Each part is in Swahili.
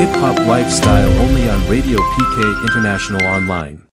Hip Hop Lifestyle only on Radio PK International Online.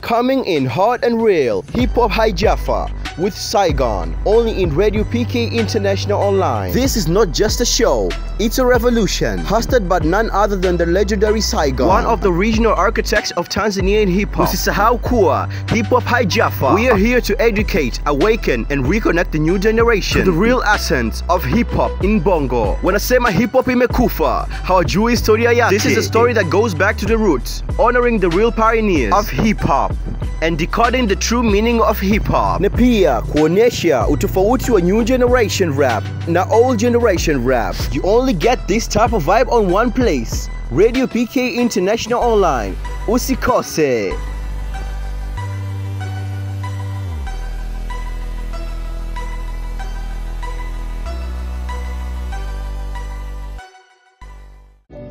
Coming in hot and real, Hip Hop Haijafa with Saigon, only in Radio PK International Online. This is not just a show, it's a revolution. Hosted by none other than the legendary Saigon, one of the regional architects of Tanzanian hip hop. Usisahau kuwa Hip Hop Haijafa. We are here to educate, awaken and reconnect the new generation to the real essence of hip hop in Bongo. Wanasema hip hop imekufa, hawajui historia yake. This is a story that goes back to the roots, honoring the real pioneers of hip hop and decoding the true meaning of hip hop. Na pia kuonesha utofauti wa new generation rap na old generation rap. You only get this type of vibe on one place, Radio PK International Online. Usikose.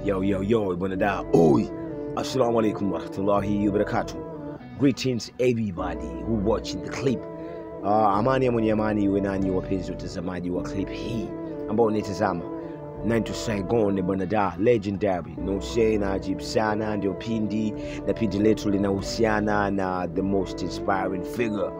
Yo, yo, yo, bwana oi. Assalamu alaikum warahmatullahi wabarakatuh. Greetings everybody who watching the clip. Amani ya mwenye amani iwe nanyi wapenzi watazamaji wa clip hii ambao unaitazama. 9 to Saigon bwana da legendary. No say na ajibu sana ndio pindi na pindi letu linahusiana na the most inspiring figure.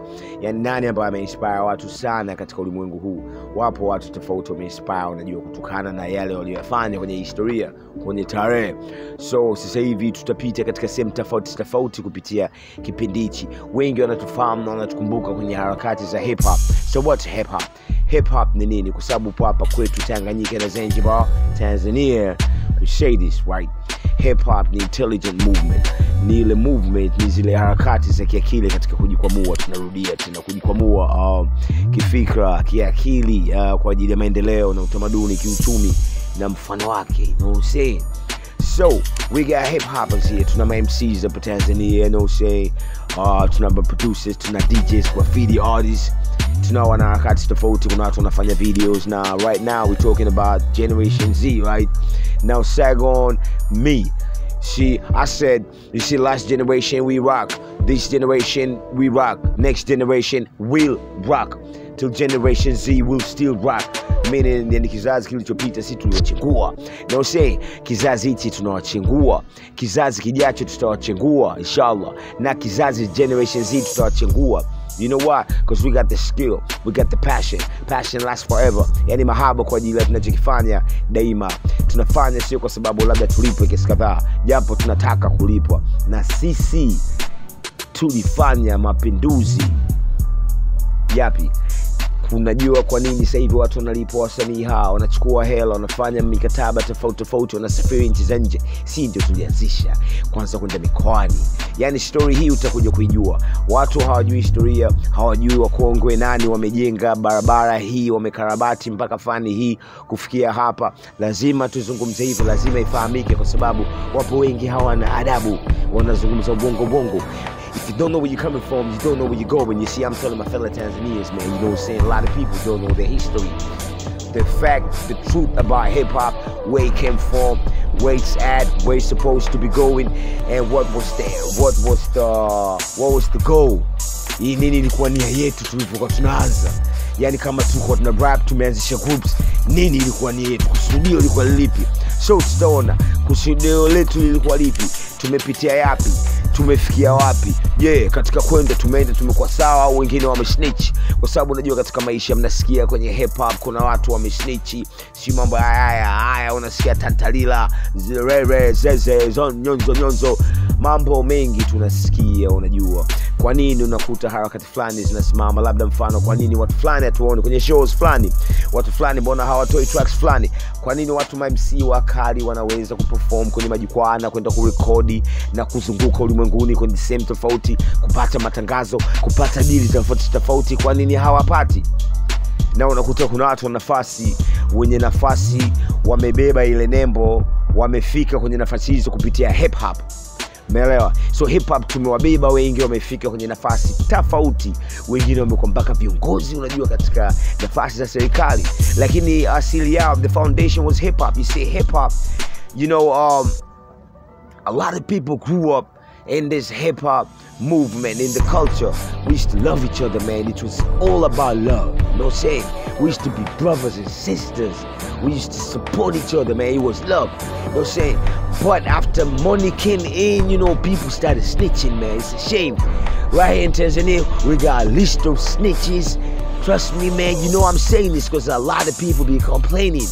Yani nani ambaye ameinspire watu sana katika ulimwengu huu? Wapo watu tofauti wameinspire, unajua, kutokana na yale waliyofanya kwenye historia, kwenye tarehe. So sasa hivi tutapita katika sehemu tofauti tofauti kupitia kipindi hichi. Wengi wanatufahamu na wanatukumbuka kwenye harakati za hip hop. So what's hip hop? Hip hop ni nini? Kwa sababu hapa kwetu Tanganyika na Zanzibar, Tanzania, we say this right. Hip hop ni intelligent movement. Ni ile movement, ni zile harakati za kiakili katika kujikwamua. Tunarudia tena kujikwamua kifikra, kiakili, kwa ajili ya maendeleo na utamaduni, kiuchumi na mfano wake. You know what I'm saying? So we got hip hoppers here. Tuna MCs up in Tanzania, you know what I'm saying? Tuna producers, tuna DJs, graffiti artists. Tuna wanaharakati tofauti, kuna watu wanafanya videos. Now right now we're talking about Generation Z, right? Now Saigon, me. See, I said, you see, last generation we rock, this generation we rock, next generation will rock, till Generation Z will still rock. Meaning, yani kizazi kilichopita si tuliwachengua. Now say, kizazi hichi tunawachengua, kizazi kijacho tutawachengua inshallah, na kizazi Generation Z tutawachengua. You know why? Because we got the skill, we got the passion. Passion lasts forever. Yani mahaba kwa ajili ya tunachokifanya daima. Tunafanya sio kwa sababu labda tulipwe kiasi kadhaa, japo tunataka kulipwa. Na sisi tulifanya mapinduzi. Yapi? Unajua kwa nini sasa hivi watu wanalipwa, wasanii hawa wanachukua hela, wanafanya mikataba tofauti tofauti, wanasafiri nchi za nje? Si ndio tulianzisha kwanza kwenda mikoani? Yani story hii utakuja kuijua. Watu hawajui historia, hawajui wakongwe nani wamejenga barabara hii, wamekarabati mpaka fani hii kufikia hapa. Lazima tuzungumze hivyo, lazima ifahamike, kwa sababu wapo wengi hawana adabu, wanazungumza bongo bongo. If you don't know where you're coming from, you don't know where you're going. You see, I'm telling my fellow Tanzanians, man, you know what I'm saying? A lot of people don't know their history. The fact, the truth about hip-hop, where it came from, where it's at, where it's supposed to be going, and what was there, what was the goal? Hii nini ilikuwa nia yetu tulipokuwa tunaanza? Yani kama tulikuwa tuna rap, tumeanzisha groups, nini ilikuwa nia yetu? Kusudio lilikuwa lipi? So tutaona kusudio letu lilikuwa lipi? Tumepitia yapi? Tumefikia wapi? Je, katika kwenda tumeenda tumekuwa sawa au wengine wamesnitch? Kwa sababu unajua katika maisha mnasikia kwenye hip hop kuna watu wamesnitch, si mambo haya haya, unasikia tantalila, zerere, zeze, zon, nyonzo nyonzo, mambo mengi tunasikia. Unajua kwa nini unakuta harakati fulani zinasimama? Labda mfano, kwa nini watu fulani hatuoni kwenye shows fulani? Watu fulani mbona hawatoi tracks fulani? Kwa nini watu MC wakali wanaweza kuperform kwenye majukwaa na kwenda kurekodi na kuzunguka ulimwenguni kwenye sehemu tofauti, kupata matangazo, kupata deals tofauti tofauti? Kwa nini hawapati? Na unakuta kuna watu wa nafasi, wenye nafasi wamebeba ile nembo, wamefika kwenye nafasi hizo kupitia hip hop. Umeelewa? So hip hop tumewabeba wengi, wamefika kwenye nafasi tofauti, wengine wamekuwa mpaka viongozi, unajua, katika nafasi za serikali, lakini asili yao, the foundation was hip hop. You see, hip hop, you know, a lot of people grew up in this hip hop movement, in the culture. We used to love each other, man. It was all about love. You know what I'm saying? We used to be brothers and sisters. We used to support each other, man. It was love. You know what I'm saying? But after money came in, you know, people started snitching, man. It's a shame. Right here in Tanzania, we got a list of snitches. Trust me, man, you know I'm saying this because a lot of people be complaining.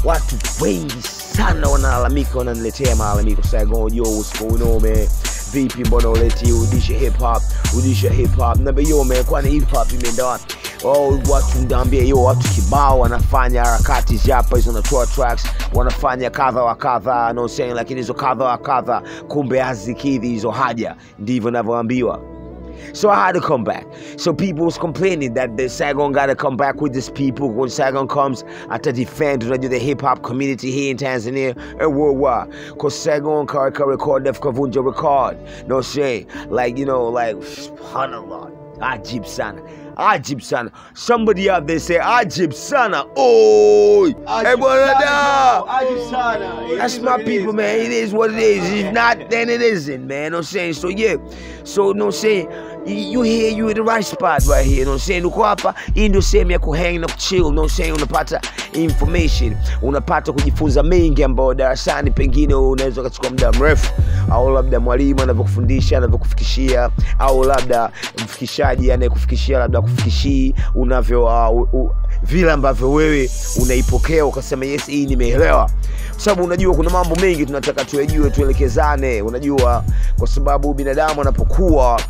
Watu wengi sana wanalalamika, wananiletea malalamiko. Saigon, yo, what's going on, man? Vipi, mbona uleti urudishe hip hop, urudishe hip hop. Naambia yo man, kwani hip hop imeenda wapi? Oh, watu ndaambia yo, watu kibao wanafanya harakati hapa hizo, wanatoa tracks, wanafanya kadha wa kadha, no saying, lakini hizo kadha wa kadha kumbe hazikidhi hizo haja, ndivyo ninavyoambiwa. So I had to come back. So people was complaining that the Saigon gotta come back with these people. When Saigon comes, I to defend the hip hop community here in Tanzania and worldwide. Cause Saigon ka record def kavunja record. No shame. Like, you know, like, subhanallah. Ajib sana. Ajib sana. Somebody out there say Ajib sana. Oh, hey, Ajib sana. That's my people, man. It is what it is. If not, then it isn't, man. You know what I'm saying? So yeah. So, you know what I'm saying? You here, you in the right spot right here, you know what I'm saying? Uko hapa, hii ndio sehemu ya kuhang na kuchill, you know what I'm saying? Unapata information, unapata kujifunza mengi ambayo darasani pengine unaweza kuchukua muda mrefu, au labda mwalimu anavyokufundisha, anavyokufikishia, au labda mfikishaji anayekufikishia labda kufikishii unavyo vile ambavyo wewe unaipokea ukasema yes, hii nimeelewa. Kwa sababu unajua kuna mambo mengi tunataka tuyajue, tuelekezane, unajua, kwa sababu binadamu anapokuwa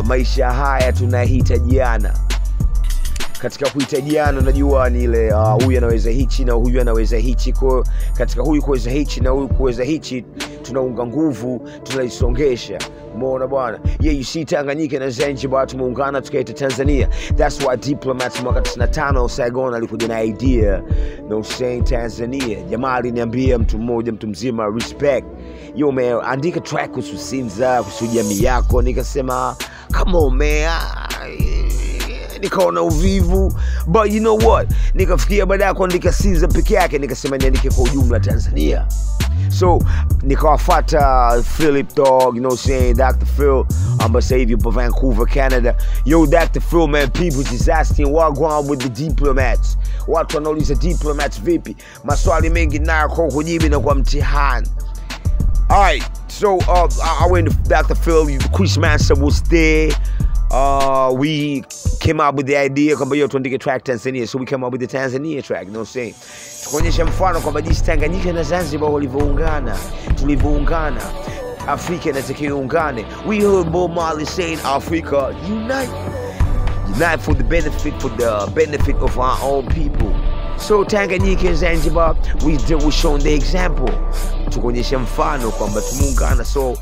maisha haya tunahitajiana. Katika kuhitajiana unajua ni ile huyu anaweza hichi na huyu anaweza hichi, kwa katika huyu kuweza hichi na huyu kuweza hichi tunaunga nguvu, tunaisongesha. Umeona bwana? Yeah, you see Tanganyika na Zanzibar tumeungana tukaita Tanzania. That's why diplomats mwaka 95 Saigon alikuja na idea, no saying Tanzania. Jamaa aliniambia mtu mmoja, mtu mzima, respect. Yo man, andika track kuhusu Sinza, kuhusu jamii yako. Nikasema come on man, nikaona uvivu, but you know what, nikafikia baadaye kuandika Sinza peke yake, nikasema niandike kwa ujumla Tanzania. So nikawafuata Philip Dog, you know what I'm saying, Dr. Phil, ambaye sasa hivi yupo Vancouver, Canada. Yo, Dr. Phil, man, people just asking what going on with the diplomats. Watu wanauliza diplomats vipi? Maswali mengi nayo kwa kujibu na kwa mtihani. All right, so I went to Dr. Phil, Chris Mansa was there. We came up with the idea kwamba yo tuandike track Tanzania, so we came up with the Tanzania track, you know what I'm saying? Tukaonyesha mfano kwamba jinsi Tanganyika na Zanzibar walivyoungana, tulivyoungana, Afrika inatakiwa iungane. We heard Bob Marley saying Africa unite, unite for the benefit of our own people. So Tanganyika and Zanzibar, we shown the example. Tukaonyesha mfano kwamba tumeungana. So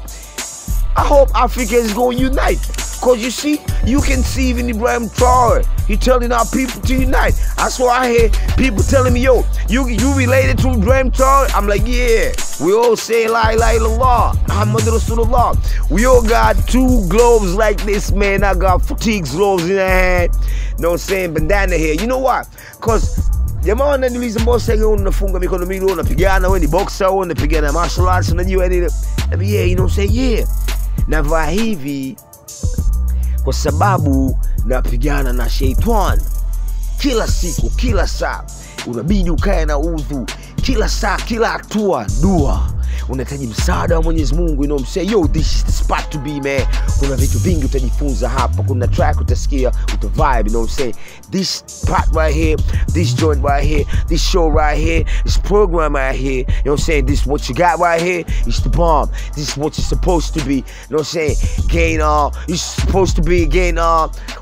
I hope Africa is going to unite. Cause you see, you can see even Ibrahim Traore, he telling our people to unite. That's why I hear people telling me, yo, you related to Ibrahim Traore? I'm like, yeah. We all say la ilaha illallah, Muhammad Rasulullah. We all got two gloves like this, man. I got fatigue gloves in the hand. You know what I'm saying? Bandana here. You know why? Cause jamaa wananiuliza mbona sasa unafunga mikono miwili, unapigana, wewe ni boxer, wewe unapigana martial arts, unajua nini? Yeah, you know what I'm saying? Yeah. Navaa hivi kwa sababu napigana na sheitani kila siku, kila saa. Unabidi ukae na udhu kila saa, kila hatua dua. Unahitaji msaada wa Mwenyezi Mungu, you know what I'm saying? Yo, this is the spot to be, man. Kuna vitu vingi utajifunza hapa, kuna track utasikia, uta vibe, you know what I'm saying? This spot right here, this joint right here, this show right here, this program right here, you know what I'm saying? This what you got right here, it's the bomb. This is what you're supposed to be, you know what I'm saying? Gain, you're supposed to be gain,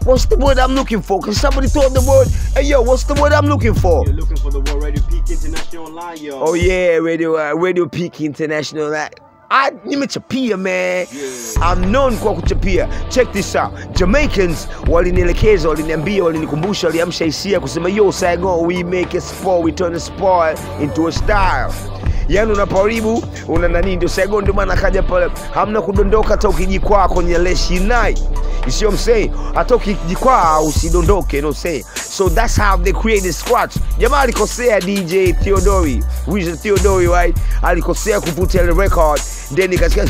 what's the word I'm looking for? Can somebody throw up the word? Hey, yo, what's the word I'm looking for? You're looking for the word Radio Peak International Online, yo. Oh yeah, Radio Peak International. I nimechapia, man. Yeah. I'm known kwa kuchapia. Check this out. Jamaicans walinielekeza, waliniambia, walinikumbusha, waliamsha hisia kusema yo Saigon, we make a sport, we turn a sport into a style. Yaani unaparibu, una nani, ndio Saigon, ndio maana kaja pale. Hamna kudondoka hata ukijikwaa kwenye Let's Unite. You see what I'm saying? Hata ukijikwaa usidondoke, you know what I'm saying? So that's how they created scratch. Jamaa alikosea DJ Theodori, Wizard Theodori, right? Alikosea kuvuta ile record, then ikasikia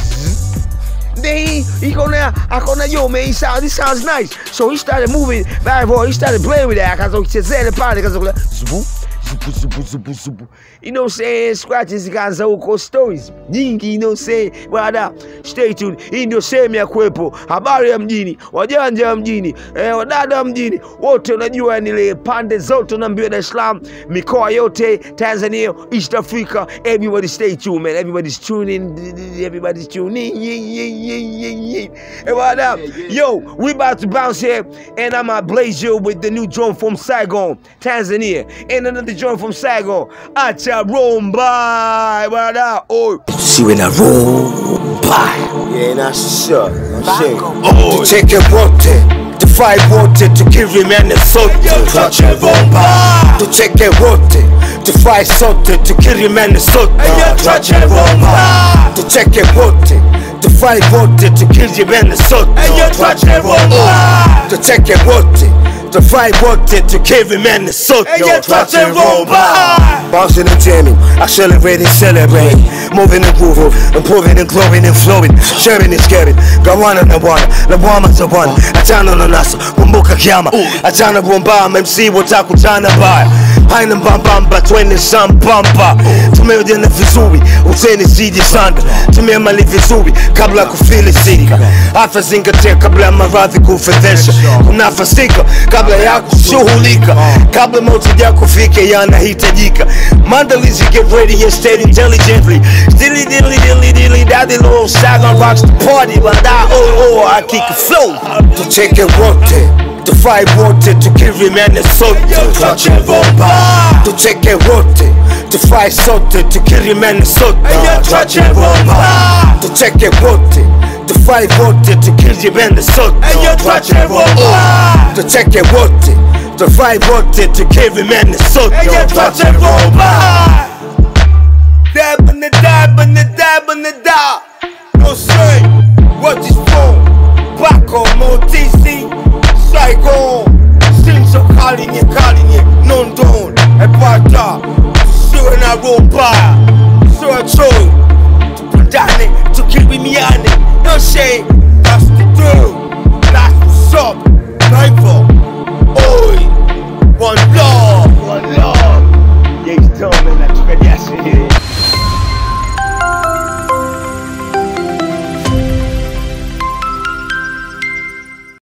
Then he go now, I go now, yo man, he sound, this sounds nice. So he started moving back and forth, he started playing with that. Akaanza kuchezea ile pale, akaanza kula zubu zubu zubu zubu zubu. You know what I'm saying? Scratches zikaanza huko, stories nyingi, you know what I'm saying? Bwana, stay tuned. Hii ndio sehemu ya kuwepo habari ya mjini, wajanja wa mjini, wadada wa mjini, wote unajua ni ile pande zote unaambiwa Dar es Salaam, mikoa yote Tanzania, East Africa, everybody stay tuned man. Everybody's tuning, everybody's tuning. Yeah. Hey, what up? Yo, we about to bounce here, and I'm gonna blaze you with the new drone from Saigon, Tanzania, and another drone from Saigon. Acha Rumba. What up? Oh, see when I roll by. Yeah, that's sure. Oh, tucheke wote, tufai wote, tukirimiane sote. Tuache rumba. Tucheke wote, tufai sote, tukirimiane sote. Tuache rumba. Tucheke wote, tufai wote, tukirimiane sote. Tuache rumba. Tucheke wote, tufai wote, tukirimiane sote. Tuache rumba. Bouncing and jamming, accelerating, celebrating, moving and grooving, improving and glowing and flowing, sharing and scaring. Gawana na wana, lawama za wana, achana na nasa, kumbuka kiama, achana bomba, MC watakutana baya. Haina mbambamba, twende sambamba. Tumeojana vizuri, uteni zidi sanda. Tumeamali vizuri, kabla kufilisika. Afya zingatia kabla ya maradhi kufedhesha. Kunafasika, kabla ya kushughulika. Kabla mauti ya kufika yanahitajika. Maandalizi, get ready and stay intelligently. Dilly dilly dilly dilly daddy little Saigon rocks the party. But I oh oh I kick a flow. Tucheke wote, tufai wote, tukirimiane sote. Tuache rumba. Tucheke wote, tufai sote, tukirimiane sote. Tuache rumba. Tucheke wote, tufai wote, tukirimiane sote. Tuache rumba. Tucheke wote, tufai wote, tukirimiane sote. Tuache rumba. Dab and the dab and the dab and the da. No say what is for. Bako Motisi Saigon. Sinso Kalinye Kalinye Nondon. Epata Suena Rumba. Sura Choi. Tupendane, tukirimiane. No say